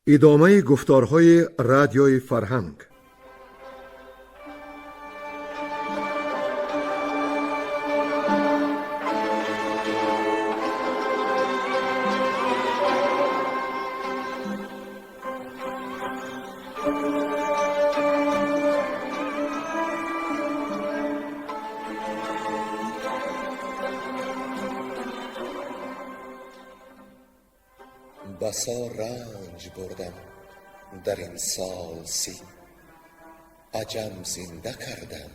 Идомаи гуфторҳои радиои фарҳанг. Басо ранҷ бурдам дар ин сол 30, аҷам зинда кардам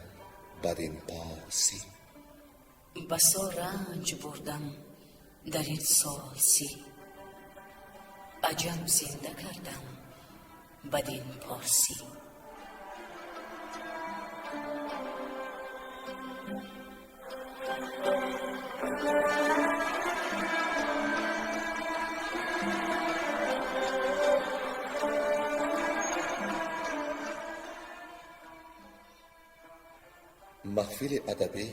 бадин порсӣ. Басо ранҷ бурдам дар ин сол 30, аҷам зинда кардам бадин порсӣ. Маҳфили адабӣ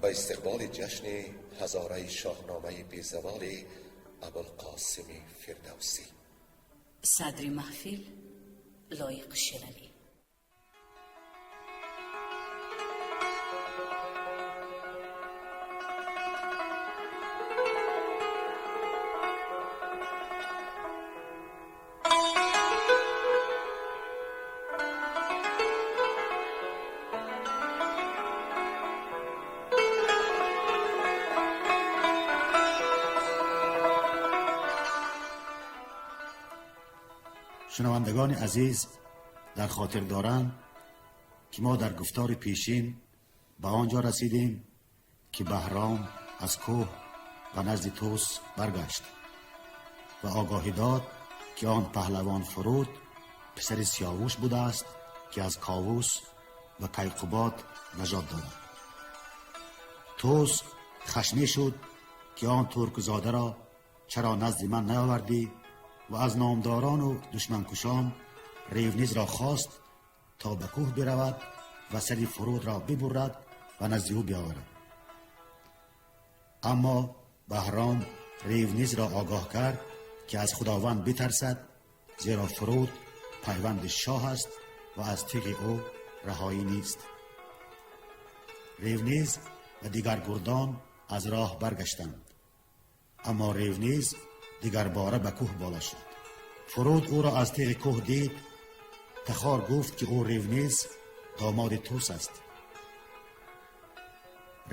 ба истиқболи ҷашни ҳазораи шоҳномаи безаволи Абулқосими Фирдавсӣ. Садри маҳфил Лоиқ Шералӣ. Шунавандагони азиз дар хотир доранд, ки мо дар гуфтори пешин ба он ҷо расидем, ки Баҳром аз кӯҳ ба назди Тӯс баргашт ва огоҳӣ дод, ки он паҳлавон Фуруд писари Сиёвуш будааст, ки аз Ковус ва Кайқубод нажод дорад. Тӯс хашмӣ шуд, ки он туркзодаро чаро назди ман наовардӣ ва аз номдорону душманкушон Ревнизро хост, то ба кӯҳ биравад ва сари Фурудро бибурад ва назди ӯ биёварад. Аммо Баҳром Ревнизро огоҳ кард, ки аз Худованд битарсад, зеро Фуруд пайванди шоҳ аст ва аз тиғи ӯ раҳоӣ нест. Ревниз ва дигар гурдон аз роҳ баргаштанд, аммо Ревниз дигарбора ба кӯҳ боло шуд. Фуруд ӯро аз теғи кӯҳ дид. Тахор гуфт, ки ӯ Ревниз домоди Тӯс аст.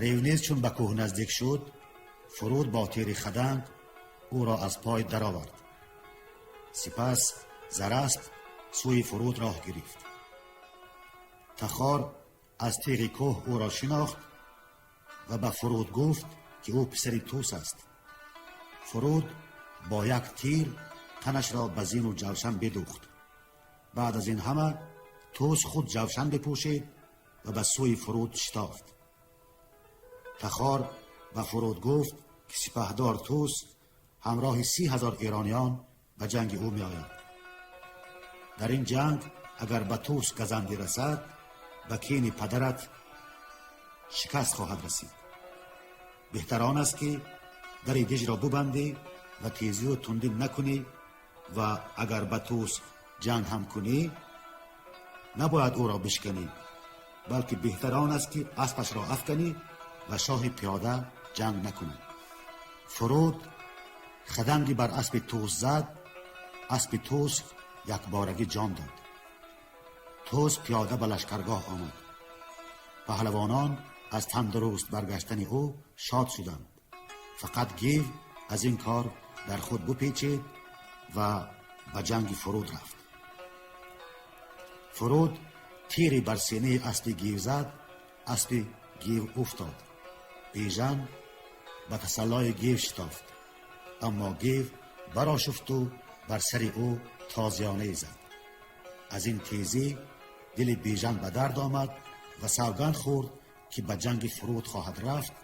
Ревниз чун ба кӯҳ наздик шуд, Фуруд бо тири хаданг ӯро аз пой даровард. Сипас Зарасп сӯи Фуруд роҳ гирифт. Тахор аз теғи кӯҳ ӯро шинохт ва ба Фуруд гуфт, ки ӯ писари Тӯс аст. Фуруд бо як тир танашро ба зину ҷавшан бидӯхт. Баъд аз ин ҳама Тӯс худ ҷавшан бипӯшид ва ба сӯи Фуруд шитофт. Тахор ба Фуруд гуфт, ки сипаҳдор Тӯс ҳамроҳи 30,000 эрониён ба ҷанги ӯ меояд. Дар ин ҷанг агар ба Тӯс газандӣ расад, ба кини падарат шикаст хоҳад расид. Беҳтар он аст, ки дари дижро бубандӣ ва тезию тундӣ накунӣ ва агар ба Тӯс ҷанг ҳам кунӣ, набояд ӯро бишканӣ, балки беҳтар он аст, ки аспашро афканӣ ва шоҳи пиёда ҷанг накунад. Фуруд хаданги бар аспи Тӯс зад, аспи Тӯс якборагӣ ҷон дод. Тӯс пиёда ба лашкаргоҳ омад. Паҳлавонон аз тандуруст баргаштани ӯ шод шуданд. Фақат Гив аз ин кор дар худ бупечид ва ба ҷанги Фуруд рафт. Фуруд тире бар синаи аспи Гив зад, аспи Гив уфтод. Бежан ба тасаллои Гив шитофт, аммо Гив барошуфту бар сари ӯ тозиёнае зад. Аз ин тезӣ дили Бежан ба дард омад ва савганд хӯрд, ки ба ҷанги Фуруд хоҳад рафт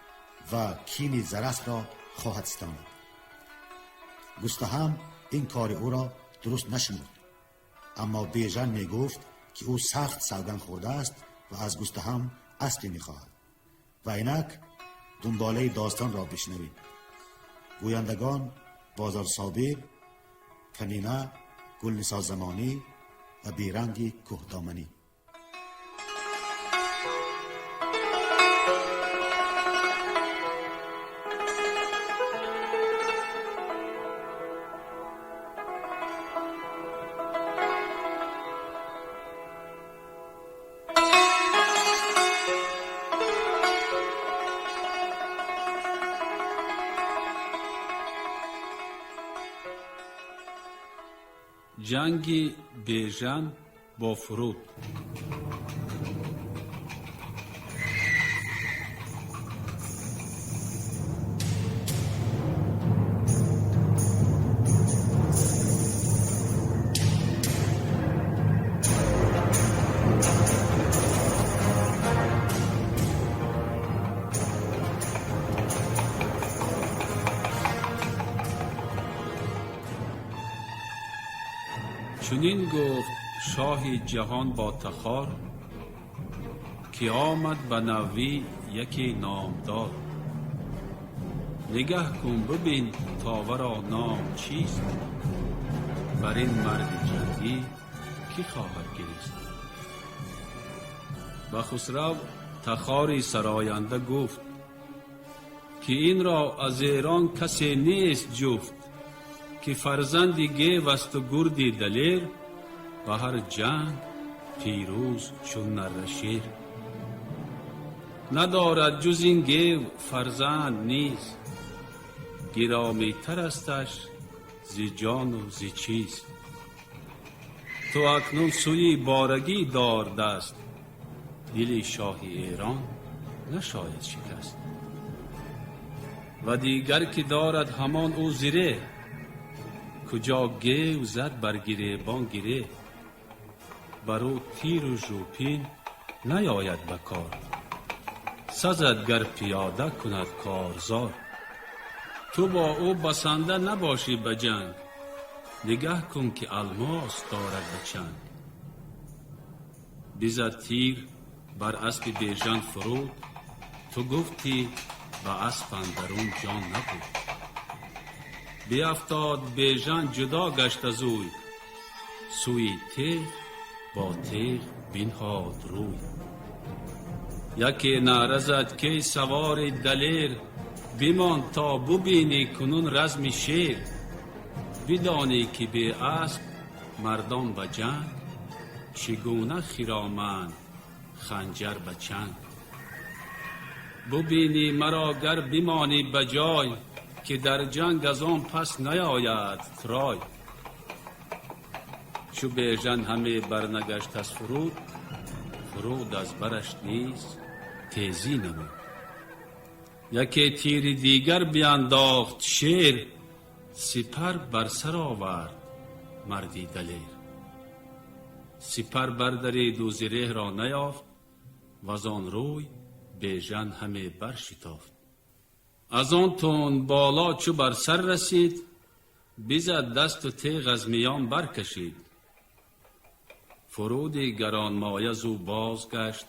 ва кини Зараспро хоҳад ситонид. Густаҳам ин кори ӯро дуруст нашумурд, аммо Бежан мегуфт, ки ӯ сахт савганд хӯрдааст ва аз Густаҳам аспе мехоҳад. Ва инак дунболаи достонро бишнавед. Гӯяндагон Бозор Собир, Камина, Гулнисо Замонӣ ва Беранги Кӯҳдоманӣ. Ҷанги Бежан бо Фуруд. Чунин гуфт шоҳи ҷаҳон бо Тахор, ки омад ба навӣ яке номдор. Нигаҳ кун, бибин то варо ном чист, бар ин марди ҷангӣ кӣ хоҳад гирист. Ба Хусрав Тахори сароянда гуфт, ки инро аз Эрон касе нест ҷуфт, ки фарзанди гев асту гурди далер, ба ҳар ҷанг пирӯз чун наррашер. Надорад ҷуз ин гев фарзанд низ, гиромитар асташ зи ҷону зи чиз. Ту акнун сӯи борагӣ дор даст, дили шоҳи Эрон нашояд шикаст. Ва дигар ки дорад ҳамон ӯ зиреҳ, куҷо гев зад бар гиребон гиреҳ, бар ӯ тиру жӯпин наёяд ба кор, сазад гар пиёда кунад корзор. Ту бо ӯ басанда набошӣ ба ҷанг, нигаҳ кун ки алмос дорад ба чанг. Бизад тир бар аспи Бежан Фуруд, ту гуфтӣ ба асп андарун ҷон набуд. Биафтод Бежан ҷудо гашт аз ӯй, сӯи теғ бо теғ бинҳод рӯй. Яке наъра зад ки савори далер, бимон то бубинӣ кунун разми шер. Бидонӣ ки беасп мардон ба ҷанг, чӣ гуна хироманд ханҷар ба чанг. Бубинӣ маро гар бимонӣ ба ҷой, ки дар ҷанг аз он пас наёяд рой. Чу Бежан ҳаме барнагашт аз Фуруд, Фуруд аз бараш низ тезӣ намуд. Яке тири дигар биандохт шер, сипар бар сар овард марди далер. Сипар бардариду зиреҳро наёфт, ваз он рӯй Бежан ҳаме баршитофт. Аз он тун боло чу бар сар расид, бизад дасту теғ аз миён баркашид. Фуруди гаронмоя зӯ бозгашт,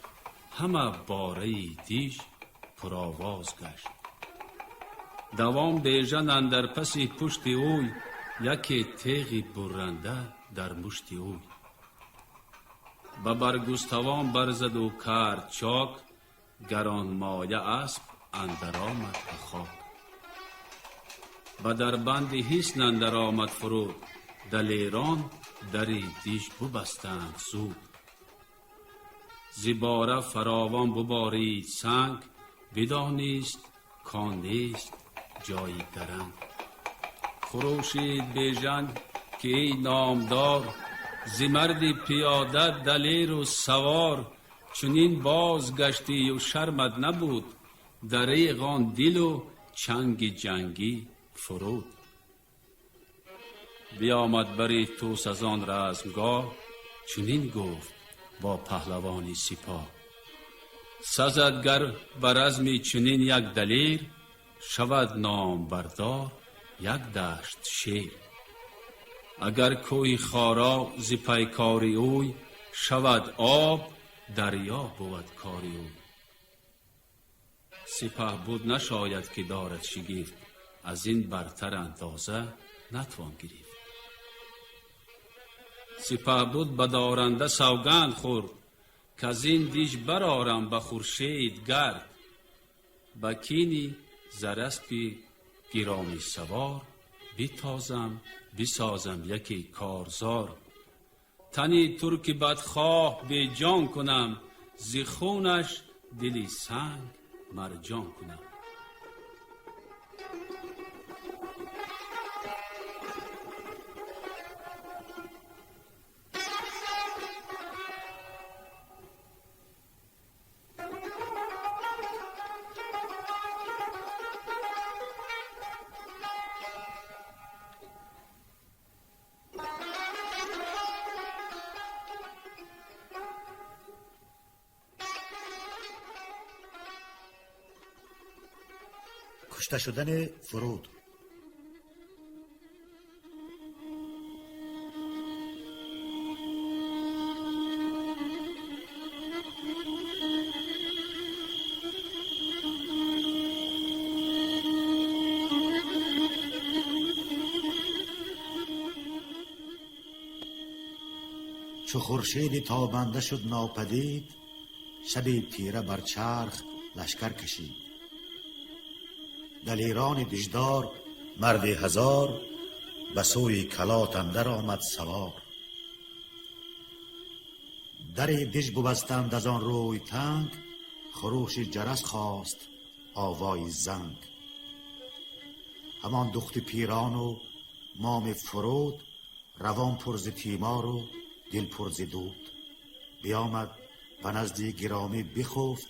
ҳама бораи диш пуровоз гашт. Давон Бежан андар паси пушти ӯй, яке теғи бурранда дар мушти ӯй. Ба баргуставон барзаду кард чок, гаронмоя асп андар омад ба хок. Ба дарбанди ҳисн андар омад Фуруд, далерон дари диш бубастанд зуд. Зибора фаровон буборид санг, бидонист кон нест ҷои даранг. Хурӯшид Бежан ки эй номдор, зи марди пиёда далеру савор, чунин бозгаштию шармат набуд, дареғ он дилу чанги ҷангӣ фуруд. Биомад бари тӯс аз он размгоҳ, чунин гуфт бо паҳлавони сипоҳ: сазад гар ба разми чунин як далер, шавад номбардор як дашт шер. Агар кӯҳи хоро зи пайкори ӯй, шавад об дарё бувад кори ӯй. Сипаҳ буд нашояд ки дорад шигифт, аз ин бартар андоза натвон гирифт. Сипаҳбуд ба доранда савганд хӯрд, каз ин диж барорам ба хуршед гард. Ба кини Зараспи гиромӣ савор, битозам бисозам яке корзор. Тани турки бадхоҳ беҷон кунам, зи хунаш дили санг марҷон кунам. Кушта шудани Фуруд. Чу хуршеди тобанда шуд нопадид, шаби тира бар чарх лашкар кашид. Далерони диждор марди ҳазор ба сӯи калот андар омад савор. Дари диж бубастанд аз он рӯй танг, хурӯши ҷарас хост овои занг. Ҳамон духти пирону моми Фуруд, равон пур зи тимору дил пур зи дуд. Биомад ба назди гиромӣ бихуфт,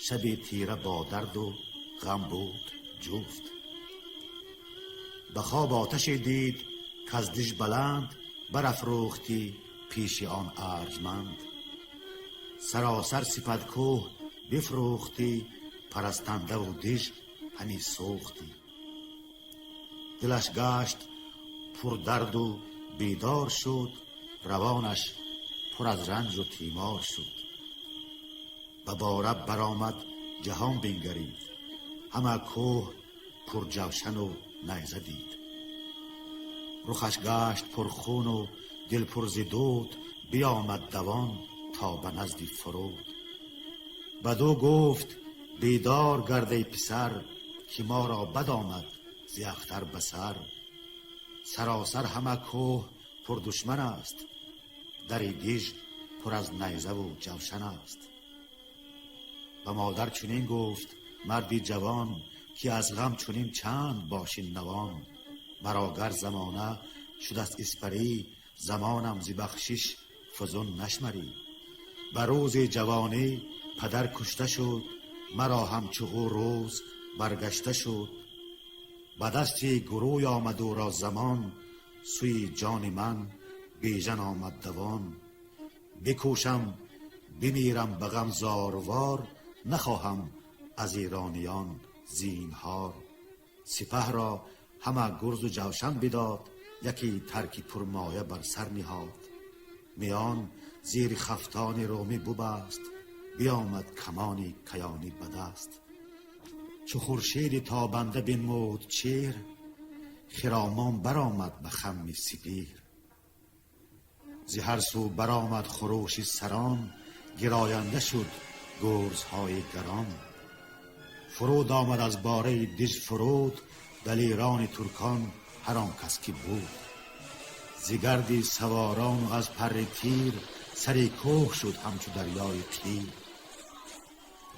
шаби тира бо дарду ғам буд ҷуфт. Ба хоб оташе дид каз диж баланд, барафрӯхтӣ пеши он арҷманд. Саросар сипадкӯҳ бифрӯхтӣ, парастандаву диж ҳами сӯхтӣ. Дилаш гашт пурдарду бедор шуд, равонаш пур аз ранҷу тимор шуд. Ба бора баромад ҷаҳон бингарид, ҳама кӯҳ пурҷавшану найза дид. Рухаш гашт пурхуну дил пур зи дуд, биомад давон то ба назди Фуруд. Бадӯ гуфт: бедор гард эй писар, ки моро бад омад зи ахтар ба сар. Саросар ҳама кӯҳ пурдушман аст, дари диж пур аз найзаву ҷавшан аст. Ба модар чунин гуфт марди ҷавон, ки аз ғам чунин чанд боши навон. Маро гар замона шудаст испарӣ, замонам зи бахшиш фузун нашмарӣ. Ба рӯзи ҷавонӣ падар кушта шуд, маро ҳамчу ӯ рӯз баргашта шуд. Ба дасти гурӯй омад ӯро замон, сӯи ҷони ман бежан омад давон. Бикӯшам бимирам ба ғам зорвор, нахоҳам аз эрониён зинҳор. Сипаҳро ҳама гурзу ҷавшан бидод, яке тарки пурмоя бар сар ниҳод. Миён зери хафтони румӣ бубаст, биомад камони каёнӣ ба даст. Чу хуршеди тобанда бинмуд чеҳр, хиромон баромад ба хамми сипир. Зи ҳар сӯ баромад хурӯши сарон, гироянда шуд гурзҳои гарон. Фуруд омад аз бораи диж Фуруд, далерони туркон ҳар он кас ки буд. Зи гарди саворону аз парри тир, сари кӯҳ шуд ҳамчу дарёи қир.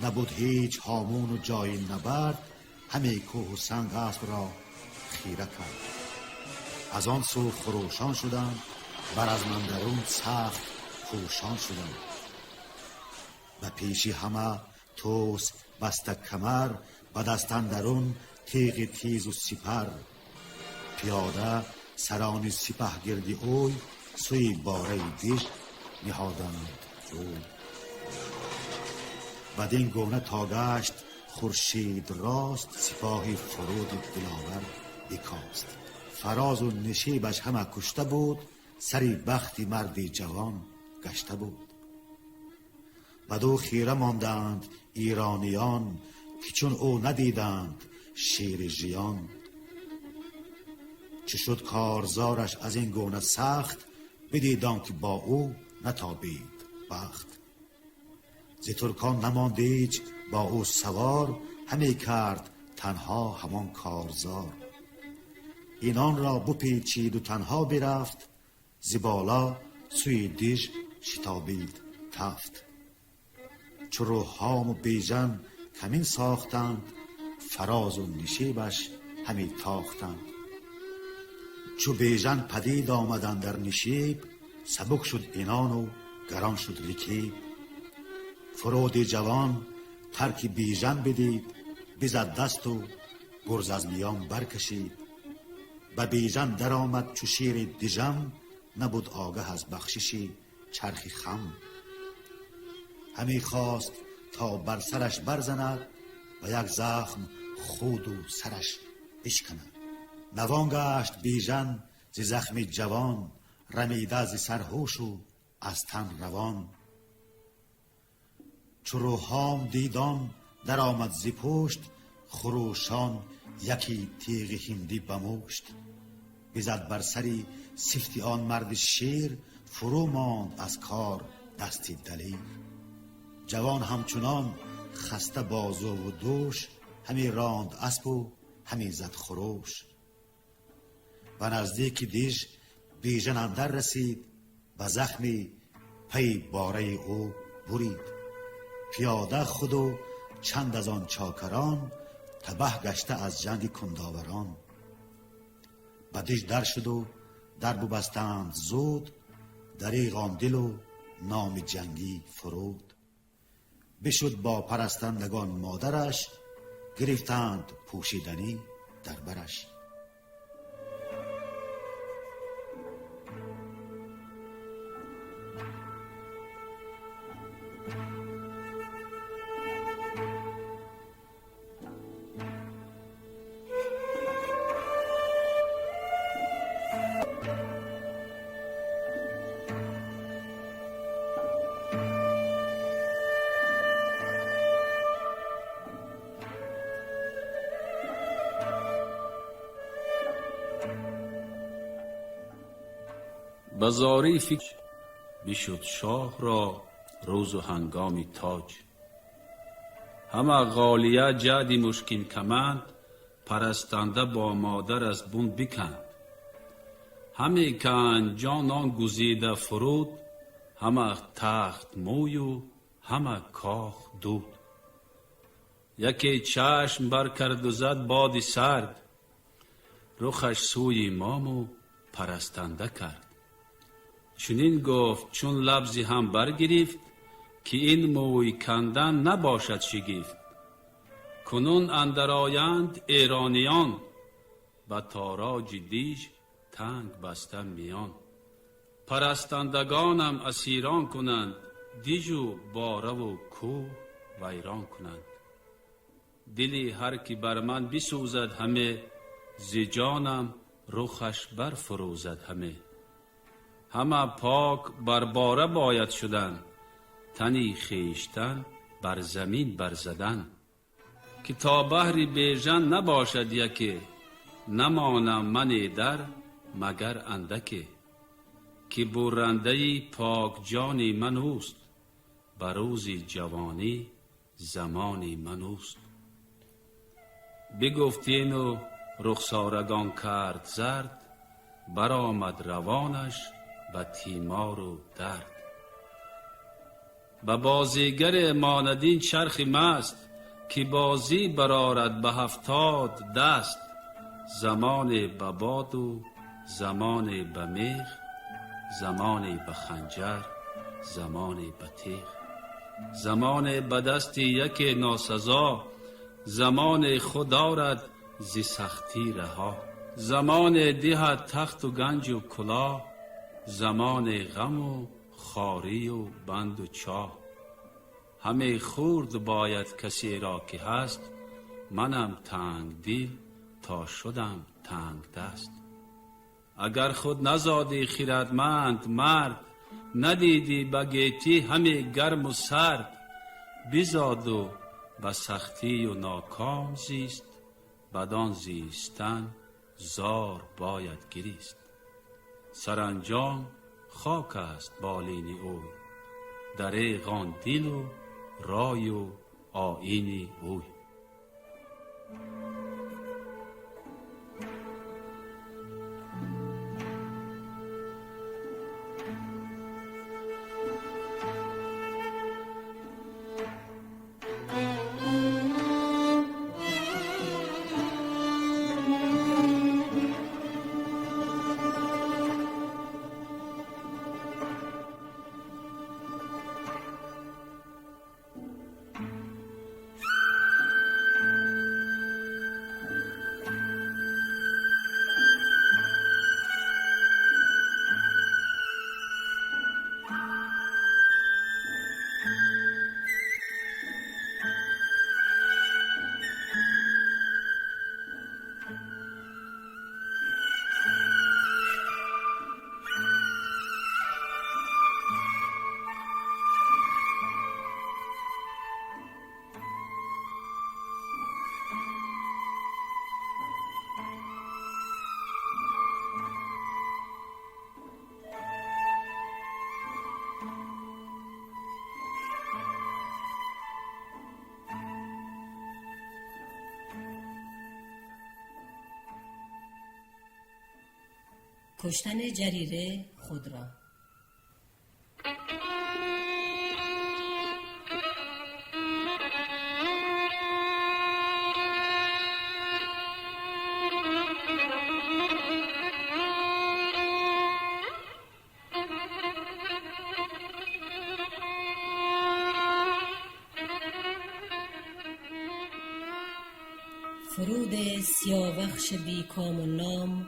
Набуд ҳеҷ ҳомуну ҷои набард, ҳаме кӯҳу санг аспро хира кард. Аз он сӯ хурӯшон шуданд, бар аз мандарун сахт пӯшон шуданд. Ба пеши ҳама тӯс баста камар, ба дастандарун теғи тезу сипар. Пиёда сарони сипаҳ гирди ӯй, сӯи бораи диж ниҳоданд рӯй. Бадин гуна то гашт хуршид рост, сипоҳи Фуруди диловар бикост. Фарозу нишебаш ҳама кушта буд, сари бахти марди ҷавон гашта буд. Бадӯ хира монданд эрониён, ки чун ӯ надиданд шери жиён. Чу шуд корзораш аз ин гуна сахт, بدید که با او نتابید بخت. ز ترکان نماند هیچ با او سوار، همی کرد تنها همان کارزار. اینان را بپیچید و تنها برفت، ز بالا سوی دژ شتابید تفت. چو رهام و بیژن کمین ساختند، فراز و نشیبش همی تاختند. چو بیژن پدید آمدند در نشیب، سبک شد اینان و گران شد رکیب. فرود جوان ترک بیژن بدید، بزد دست و گرز از میان برکشید. به بیژن درآمد چو شیر دژم، نبود آگه از بخشش چرخ خم. همی خواست تا بر سرش برزند، و یک زخم خود و سرش بشکند. نوان گشت بیژن ز زخم جوان، رمیده ز سرهوش و از تن روان. چو رهام دیدان در آمد ز پشت، خروشان یکی تیغ هندی بمشت. بزد بر سری سفتی آن مرد شیر، فرو ماند از کار دستی دلیر. جوان همچنان خسته بازو و دوش، همی راند اسب و همی زد خروش. و نزدیک دژ بیژن اندر رسید، و زخمی پی باره او برید. پیاده خود و چند از آن چاکران، تبه گشته از جنگ کنداوران. به دژ در شد و در ببستند زود، دریغ آن دل و نام جنگی فرود. بشد با پرستندگان مادرش، گرفتند پوشیدنی در برش. به زاری فکر بشد شاه را روز و هنگامی تاج. همه غالیه جعدی مشکین کمند، پرستنده با مادر از بون بکند. همی کند جانان گزیده فرود، همه تخت موی و همه کاخ دود. یکی چشم بر کرد و زد باد سرد، رخش سوی مام و پرستنده کرد. چنین گفت چون لبزی هم برگرفت، که این موی کندن نباشد شگفت. کنون اندر آیند ایرانیان، به تاراج دیژ تنگ بسته میان. پرستندگانم اسیران کنند، دیژ و باره و کوه ویران کنند. دلی هر کی بر من بسوزد همه، ز جانم رخش برفروزد همه. همه پاک بر باره باید شدن، تنی خویشتن بر زمین برزدن. که تا بحر بیژن نباشد یکی، نمانم من در مگر اندکی. که برنده پاک جان من اوست، به روز جوانی زمان من اوست. بگفتین و رخسارگان کرد زرد، برآمد روانش به تیمار و درد. به بازیگر ماندین چرخ مست، که بازی برآرد به 70 دست. زمان به باد و زمان به میخ، زمان به خنجر، زمان به تیغ. زمان به دست یک ناسزا، زمان خود دارد ز سختی رها. زمان دهد تخت و گنج و کلاه، زمان غم و خواری و بند و چاه. همه خورد باید کسی را که هست، منم تنگ دل تا شدم تنگ دست. اگر خود نزادی خیرتمند مرد، ندیدی به گیتی همه گرم و سرد. بزاد و به سختی و ناکام زیست، بدان زیستن زار باید گریست. سرانجام خاک است بالین اوی، دریغ آن دل و رای و آیین اوی. کشتن جریره خود را. فرود سیاوخش بی کام و نام،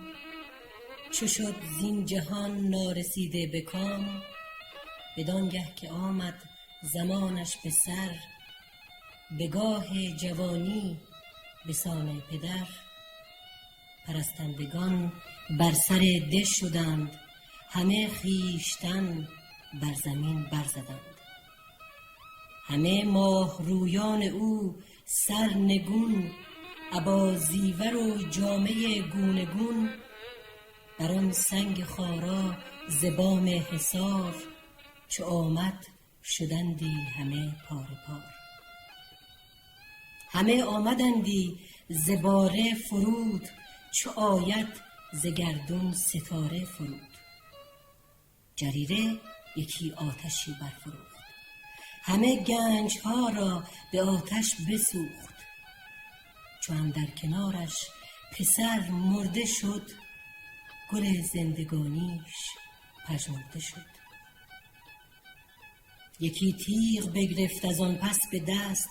چو شد زین جهان نارسیده به کام، بدانگه که آمد زمانش به سر، به گاه جوانی به سان پدر. پرستندگان بر سر دژ شدند، همه خویشتن بر زمین برزدند. همه ماه رویان او سر نگون، ابا زیور و جامه گونه گون. بر آن سنگ خارا ز بام حصار، چو آمد شدندی همه پاره پار. همه آمدندی ز باره فرود، چو آید ز گردون ستاره فرود. جریره یکی آتشی برفروخت، همه گنج ها را به آتش بسوخت. چو اندر کنارش پسر مرده شد، گل زندگانیش پژمرده شد. یکی تیغ بگرفت از آن پس به دست،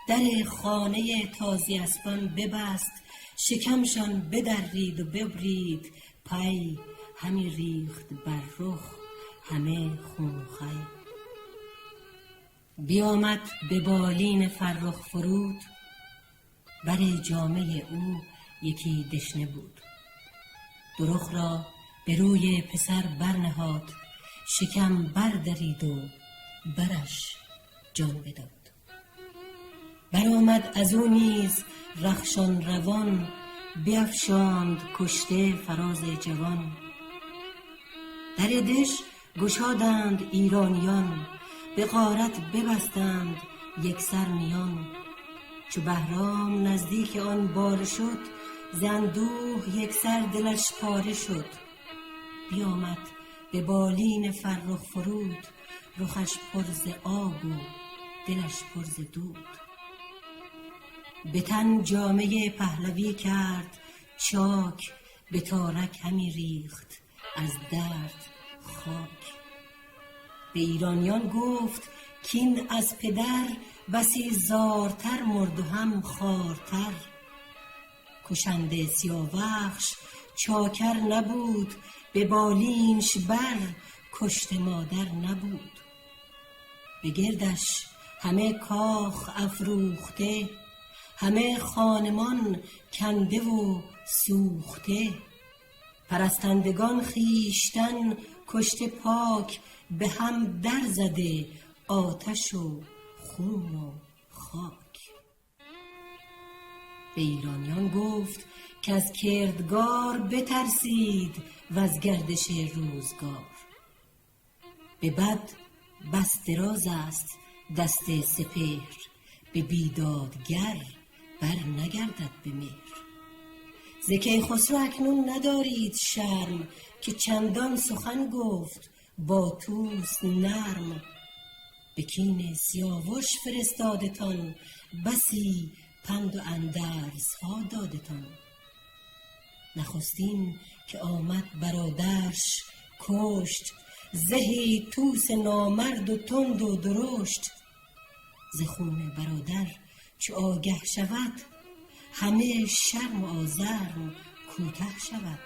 در خانه تازی اسپان ببست. شکمشان بدرید و ببرید پی، همی ریخت بر رخ همه خون خوی. بیامد به بالین فرخ فرود، بر جامه او یکی دشنه بود. درخ را به روی پسر برنهاد، شکم بردرید و برش جان بداد. برآمد از او نیز رخشان روان، بیفشاند کشته فراز جوان. در دژ گشادند ایرانیان، به غارت ببستند یک سر میان. چو بهرام نزدیک آن باره شد، ز اندوه یک سر دلش پاره شد. بیامد به بالین فرخ فرود، رخش پر ز آب و دلش پر ز دود. به تن جامه پهلوی کرد چاک، به تارک همی ریخت از درد خاک. به ایرانیان گفت کین از پدر، بسی زارتر مرد و هم خوارتر. کشنده سیاوخش چاکر نبود، به بالینش بر کشته مادر نبود. به گردش همه کاخ افروخته، همه خانمان کنده و سوخته. پرستندگان خویشتن کشته پاک، به هم در زده آتش و خون و خاک. به ایرانیان گفت که از کردگار بترسید و از گردش روزگار. به بد بس دراز است دست سپهر، به بیدادگر بر نگردد به مهر. ز کیخسرو اکنون ندارید شرم، که چندان سخن گفت با طوس نرم. به کین سیاوش فرستادتان، بسی پند و اندرزها دادتان. نخستین که آمد برادرش کشت، زهی طوس نامرد و تند و درشت. ز خون برادر چو آگه شود، همه شرم و آزرم کوته شود.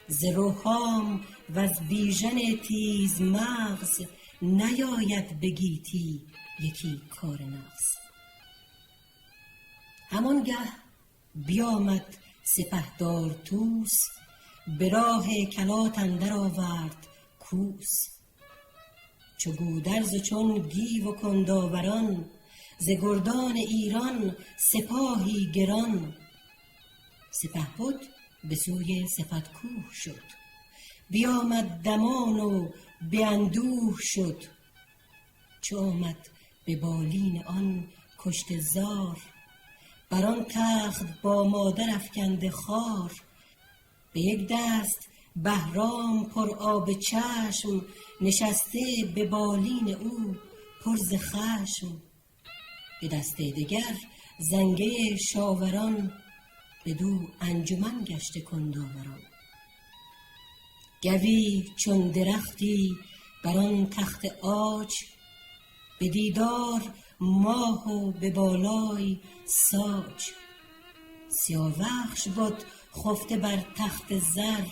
ز رهام وز بیژن تیز مغز، نیاید به گیتی یکی کار نغز. همانگه بیامد سپهدار طوس، به راه کلات اندر آورد کوس. چو گودرز و چون گیو و کنداوران، ز گردان ایران سپاهی گران. سپهبد به سوی سپدکوه شد، بیامد دمان و به اندوه شد. چو آمد به بالین آن کشته زار، بر آن تخت با مادر افکنده خوار. به یک دست بهرام پر آب چشم، نشسته به بالین او پر ز خشم. به دست دگر زنگه شاوران، بدو انجمن گشته کنداوران. گوی چون درختی بر آن تخت عاج، به دیدار ماه و به بالای ساج. سیاوخش بد خفته بر تخت زر،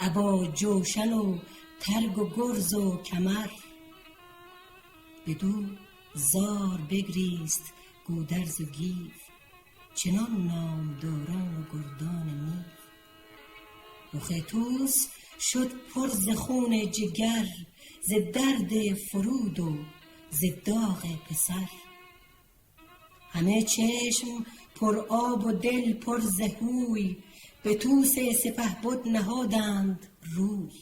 ابا جوشن و ترگ و گرز و کمر. بدو زار بگریست گودرز و گیو، چنان نامداران و گردان نیو. رخ طوس شد پر ز خون جگر، ز درد فرود و ز داغ پسر. همه چشم پر آب و دل پر ز هوی، به طوس سپهبد نهادند روی.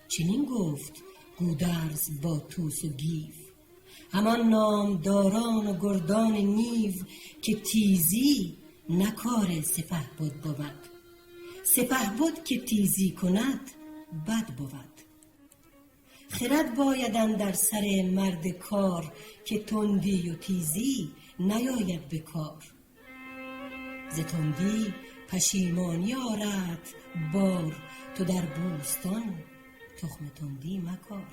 چنین گفت گودرز با طوس و گیو، همان نامداران و گردان نیو. که تیزی نه کار سپهبد بود، سپهبد که تیزی کند بد بود. خرد باید اندر سر مرد کار، که تندی و تیزی نیاید به کار. ز تندی پشیمانی آرد بار، تو در بوستان تخم تندی مکار.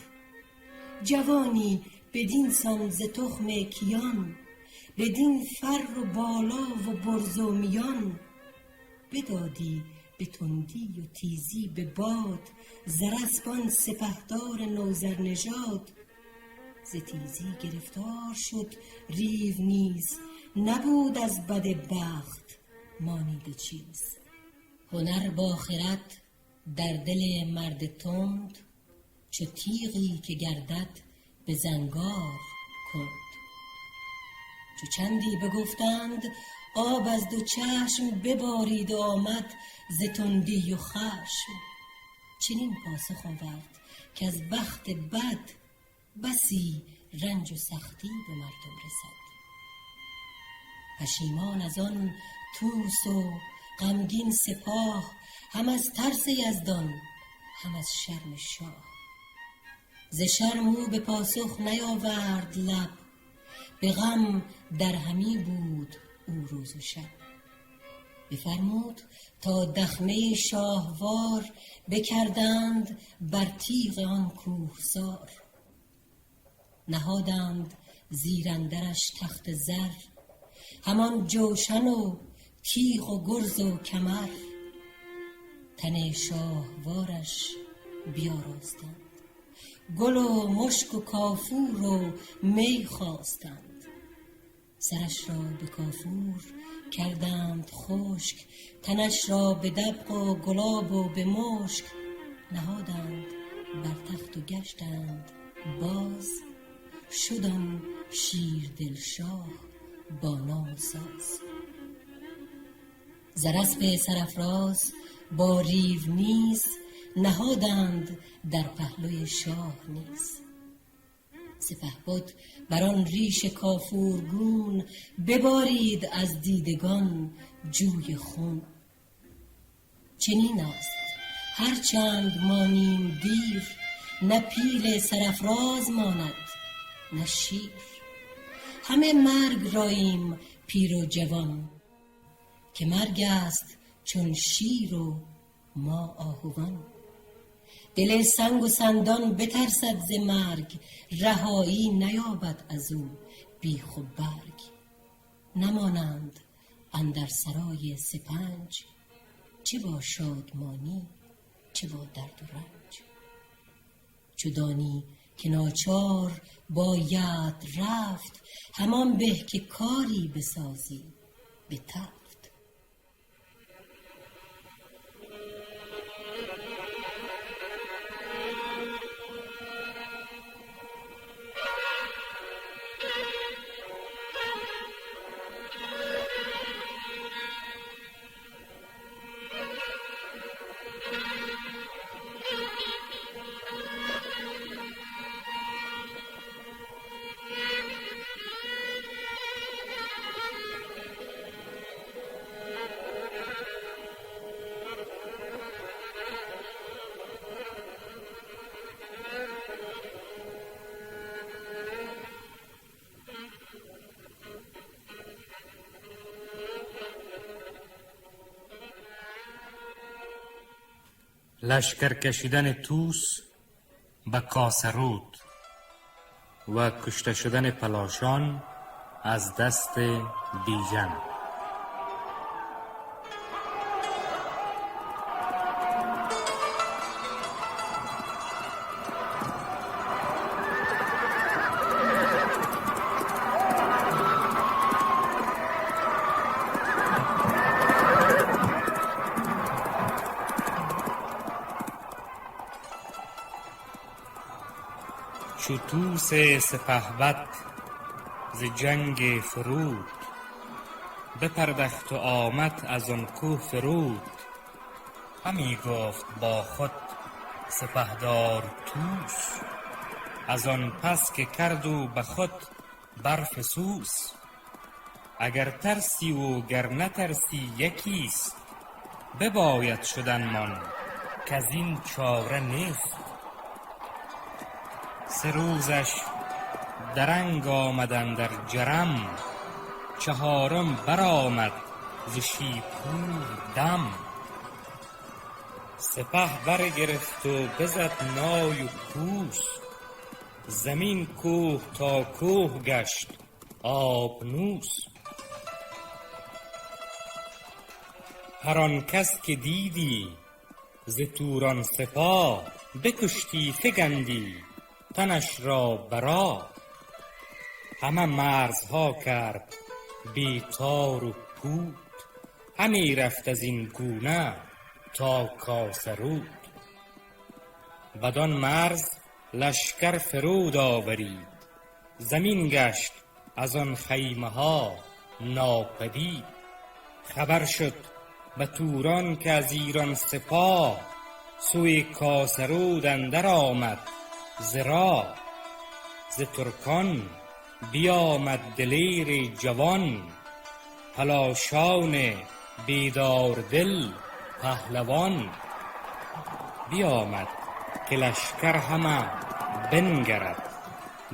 جوانی بدین سان ز تخم کیان، بدین فر و بالا و برز و میان. بدادی به تندی و تیزی به باد، زر اسب آن سپهدار نوذر نژاد. ز تیزی گرفتار شد ریو نیز، نبود از بد بخت مانیده چیز. هنر با خرد در دل مرد تند، چو تیغی که گردد به زنگار کند. چو چندی بگفتند آب از دو چشم، ببارید و آمد ز تندی و خشم. چنین پاسخ آورد که از بخت بد، بسی رنج و سختی به مردم رسد. پشیمان از آن طوس و غمگین سپاه، هم از ترس یزدان هم از شرم شاه. ز شرم او به پاسخ نیاورد لب، به غم در همی بود او روز و شب. بفرمود تا دخمه شاهوار، بکردند بر تیغ آن کوهسار. نهادند زیر اندرش تخت زر، همان جوشن و تیغ و گرز و کمر. تن شاهوارش بیاراستند، گل و مشک و کافور و می خواستند. سرش را به کافور کردند خشک، تنش را به دبق و گلاب و به مشک. نهادند بر تخت و گشتند باز، شد آن شیردل شاه با نام و ساز. زر اسپ سرافراز با ریو نیز، نهادند در پهلوی شاه نیز. سپهبد بر آن ریش کافورگون، ببارید از دیدگان جوی خون. چنین است هر چند مانیم دیر، نه پیل سرافراز ماند نه شیر. همه مرگ راییم پیر و جوان، که مرگ است چون شیر و ما آهوان. دل سنگ و سندان بترسد ز مرگ، رهایی نیابد از او بیخ و برگ. نمانند اندر سرای سپنج، چه با شادمانی چه با درد و رنج. چو دانی که ناچار باید رفت، همان به که کاری بسازی به تفت. لشکر کشیدن توس به کاسرود و کشته شدن پلاشان از دست بیژن. چو توس سپهبد ز جنگ فرود، بپردخت و آمد از آن کوه فرود. همی گفت با خود سپهدار توس، از آن پس که کرد او به خود برفسوس. اگر ترسی و گر نترسی یکیست، بباید شدنمان کز این چاره نیست. سه روزش درنگ آمد اندر جرم، چهارم برآمد ز شیپور دم. سپه برگرفت و بزد نای و کوس، زمین کوه تا کوه گشت آبنوس. هر آن کس که دیدی ز توران سپاه، بکشتی فگندی تنش را برا. همه مرزها کرد بی تار و پود، همی رفت از این گونه تا کاسرود. بدان مرز لشکر فرود آورید، زمین گشت از آن خیمه ها ناپدید. خبر شد به توران که از ایران سپاه، سوی کاسرود اندر آمد ز راه. ز ترکان بیامد دلیر جوان، پلاشان بیدار دل پهلوان. بیامد که لشکر همه بنگرد،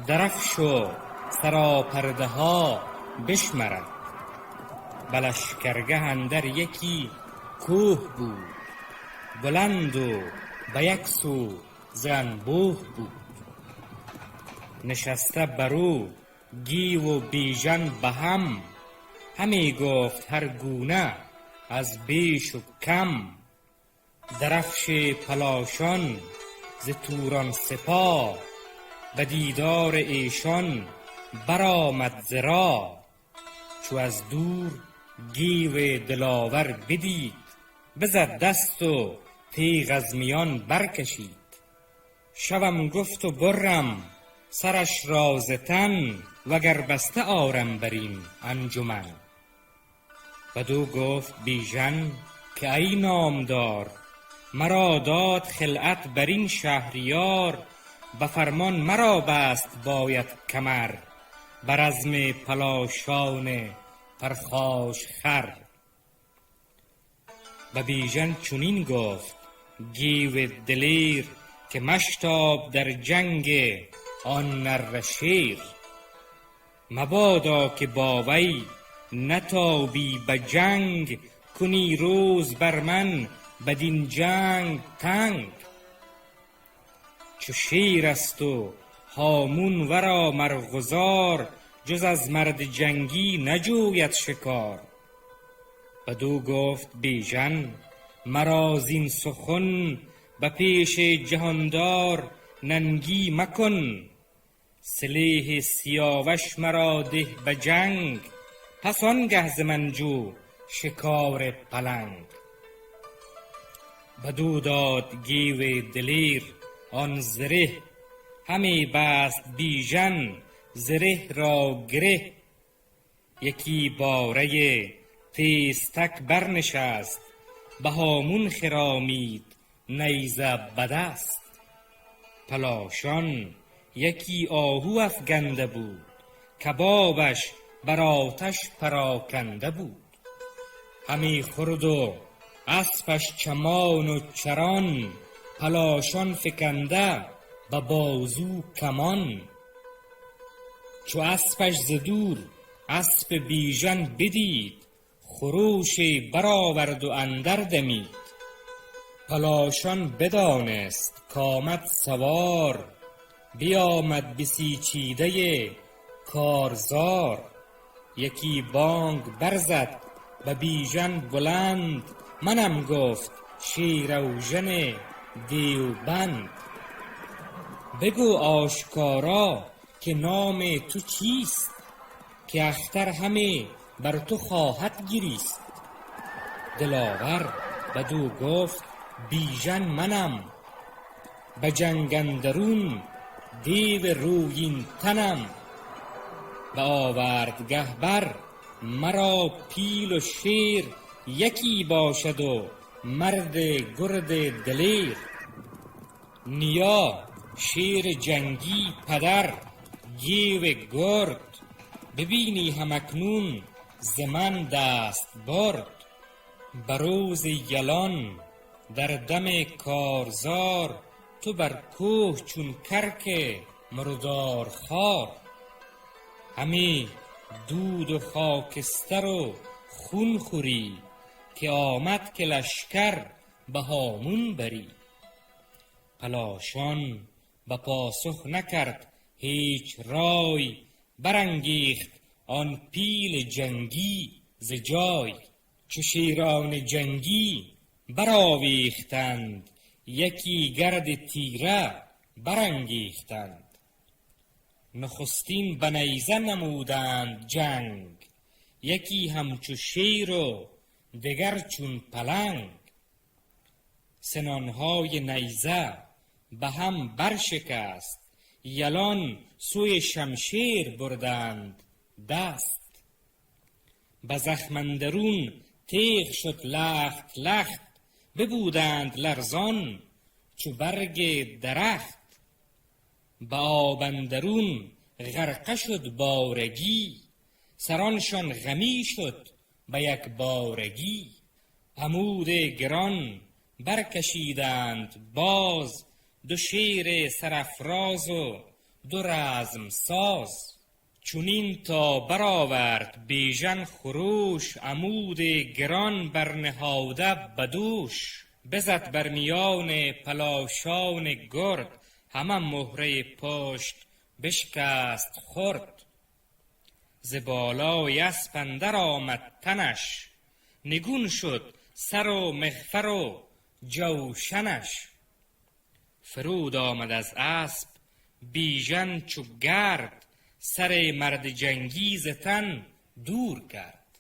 درفش و سراپرده ها بشمرد. به لشکرگه اندر یکی کوه بود، بلند و به یک سو ز انبوه بود. نشسته برو گیو و بیژن به هم، همی گفت هر گونه از بیش و کم. درفش پلاشان ز توران سپاه، به دیدار ایشان برآمد ز راه. چو از دور گیو دلاور بدید، بزد دست و تیغ از میان برکشید. شوم گفت و برم سرش را ز تن، وگر بسته آرم بر این انجمن. بدو گفت بیژن که ای نامدار، مرا داد خلعت بر این شهریار، به فرمان مرا بست باید کمر، بر رزم پلاشان پرخاش خر. به بیژن چنین گفت گیو دلیر، که مشتاب در جنگ آن نره شیر. مبادا که با وی نتابی به جنگ، کنی روز بر من بدین جنگ تنگ. چو شیر است و هامون ورا مرغزار، جز از مرد جنگی نجوید شکار. بدو گفت بیژن مرا زین سخن، به پیش جهاندار ننگی مکن. سلیح سیاوش مرا ده به جنگ، پس آنگه ز من جو شکار پلنگ. بدو داد گیو دلیر آن زره، همی بست بیژن زره را گره. یکی باره تیزتک برنشست، به هامون خرامید نیزه به دست. پلاشان یکی آهو افگنده بود، کبابش بر آتش پراکنده بود. همی خورد و اسپش چمان و چران، پلاشان فکنده به بازو کمان. چو اسپش ز دور اسپ بیژن بدید، خروشی برآورد و اندر دمید. پلاشان بدانست کآمد سوار، بیامد بسیچیده کارزار. یکی بانگ برزد به بیژن بلند، منم گفت شیراوژن دیوبند. بگو آشکارا که نام تو چیست، که اختر همی بر تو خواهد گریست. دلاور بدو گفت بیژن منم، به جنگ اندرون دیو رویین تنم. به آوردگه بر مرا پیل و شیر، یکی باشد و مرد گرد دلیر. نیا شیر جنگی پدر گیو گرد، ببینی هم اکنون ز من دست برد. به روز یلان در دم کارزار، تو بر کوه چون کرک مردار خوار. همی دود و خاکستر و خون خوری، که آمد که لشکر به هامون بری. پلاشان به پاسخ نکرد هیچ رای، برانگیخت آن پیل جنگی ز جای. چو شیران جنگی برآویختند، یکی گرد تیره برانگیختند. نخستین به نیزه نمودند جنگ، یکی همچو شیر و دگر چون پلنگ. سنانهای نیزه به هم برشکست، یلان سوی شمشیر بردند دست. به زخم اندرون تیغ شد لخت لخت، ببودند لرزان چو برگ درخت. به آب اندرون غرقه شد بارگی، سرانشان غمی شد به یک بارگی. عمود گران برکشیدند باز، دو شیر سرافراز و دو رزم ساز. چنین تا برآورد بیژن خروش، عمود گران برنهاده بدوش. بزد بر میان پلاشان گرد، همه مهره پشت بشکست خرد. ز بالای اسپ اندر آمد تنش، نگون شد سر و مغفر و جوشنش. فرود آمد از اسپ بیژن چو گرد، سر مرد جنگی ز تن دور کرد.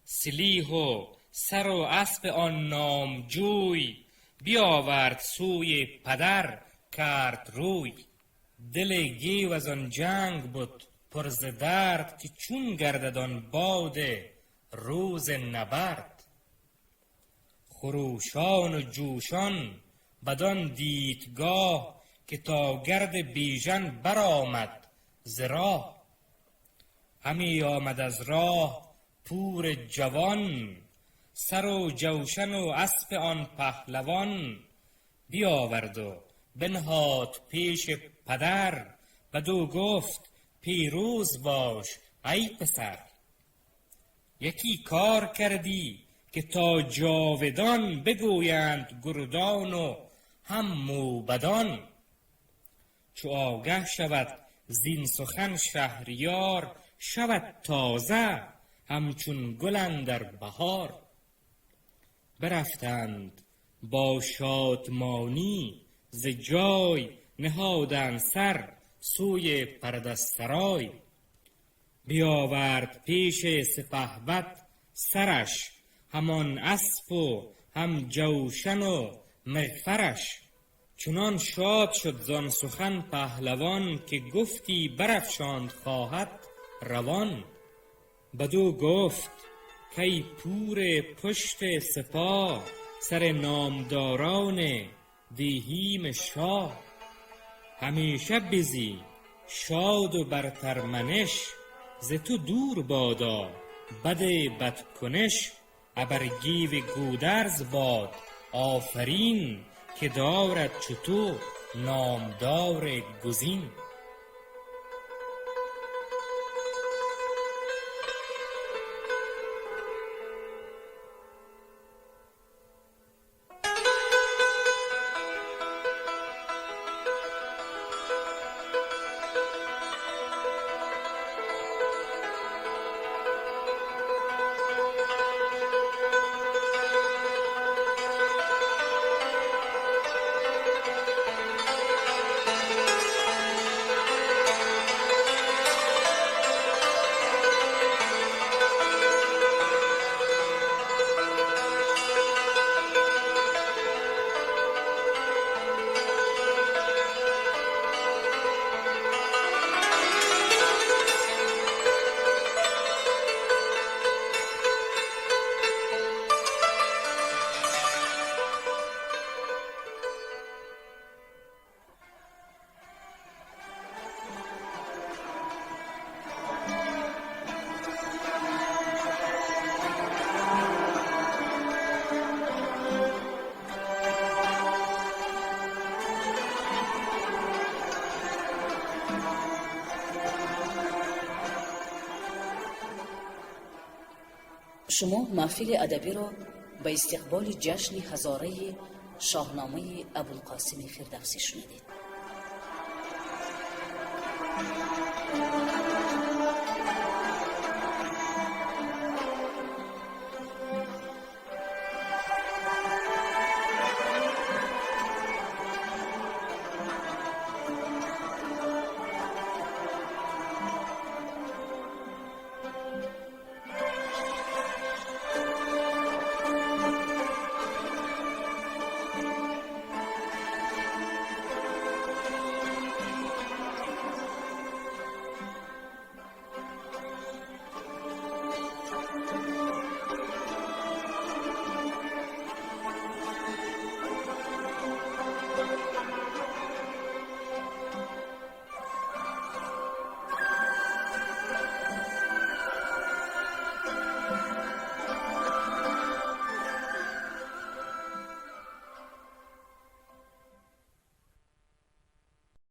سلیح و سر و اسپ آن نامجوی، بیاورد سوی پدر کرد روی. دل گیو از آن جنگ بد پر ز درد، که چون گردد آن باد روز نبرد. خروشان و جوشان بدان دیدگاه که تا گرد بیژن برآمد ز راه. همی آمد از راه پور جوان، سر و جوشن و اسپ آن پهلوان. بیاورد و بنهاد پیش پدر، بدو گفت پیروز باش ای پسر. یکی کار کردی که تا جاودان، بگویند گردان و هم موبدان. چو آگه شود زین سخن شهریار، شود تازه همچون گل اندر بهار. برفتند با شادمانی ز جای، نهادند سر سوی پرده سرای. بیاورد پیش سپهبد سرش، همان اسپ و هم جوشن و مغفرش. چنان شاد شد زان سخن پهلوان، که گفتی برافشاند خواهد روان. بدو گفت کای پور پشت سپاه، سر نامداران دیهیم شاه. همیشه بزی شاد و برتر منش، ز تو دور بادا بد بدکنش. ابر گیو گودرز باد آفرین، که دارد چو تو نامدار گزین. Шумо маҳфили адабиро ба истиқболи ҷашни ҳазораи Шоҳномаи Абулқосими Фирдавсӣ шунидед.